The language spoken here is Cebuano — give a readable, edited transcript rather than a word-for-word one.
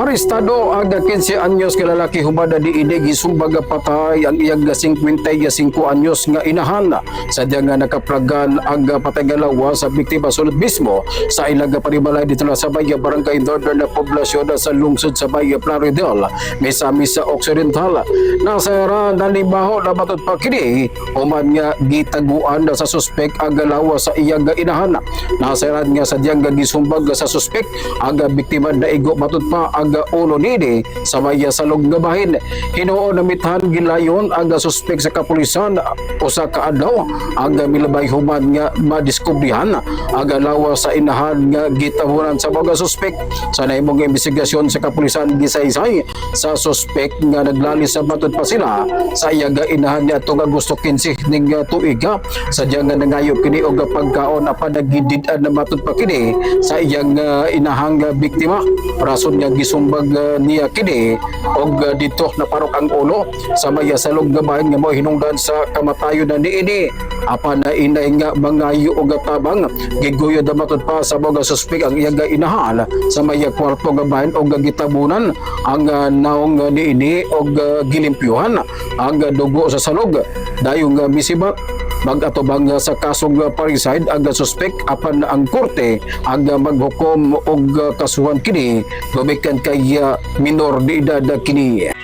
Arestado ang 15 anyos nga lalaki human niini gisumbag nga patay ang iyang 55 anyos nga inahan sa diya nga nakaplagan ang patay nga lawas sa biktima sulod mismo sa ilang panimalay dito na sa may barangay Northern na poblasyon sa lungsod sa may Plaridel, Misamis Occidental. Nasayran nanibaho na matod pa kini human nga gitaguan na sa suspek ang lawas sa iyang inahan. Nasayran nga sa diyang gisumbag sa suspek ang biktima, naigo matod pa ang ulo nini sa may salog nga bahin. Hinuon namithan gilayon ang suspek sa kapulisan usa ka adlaw ang milabay human nga madiskubrihan ang lawas sa inahan nga gitahunan sa mga suspek. Sa nahimong investigasyon sa kapulisan, gisaysay sa suspek nga naglalis sa matod pa sila sa iyang inahan niadtong Agosto 15 ning tuiga sa diyang nga nangayo kini og pagkaon apan nagidid-an na matod pa kini sa iyang inahang biktima. Rason nga gisumbag niya kini og dito naparok ang ulo sa may salog nga bahin nga mao hinungdan sa kamatayon na niini. Apan na inay nga mangayo og tabang, giguyod na matod pa sa mga suspek ang iyang inahan sa may kwarto nga bahin og gitabunan ang naong niini og gilimpyuhan ang dugo sa salog. Dayong misibat mag-atubang sa kasong parricide ang suspek apan ang korte ang maghukom og kasuhan kini gumikan kay minor de edad kini.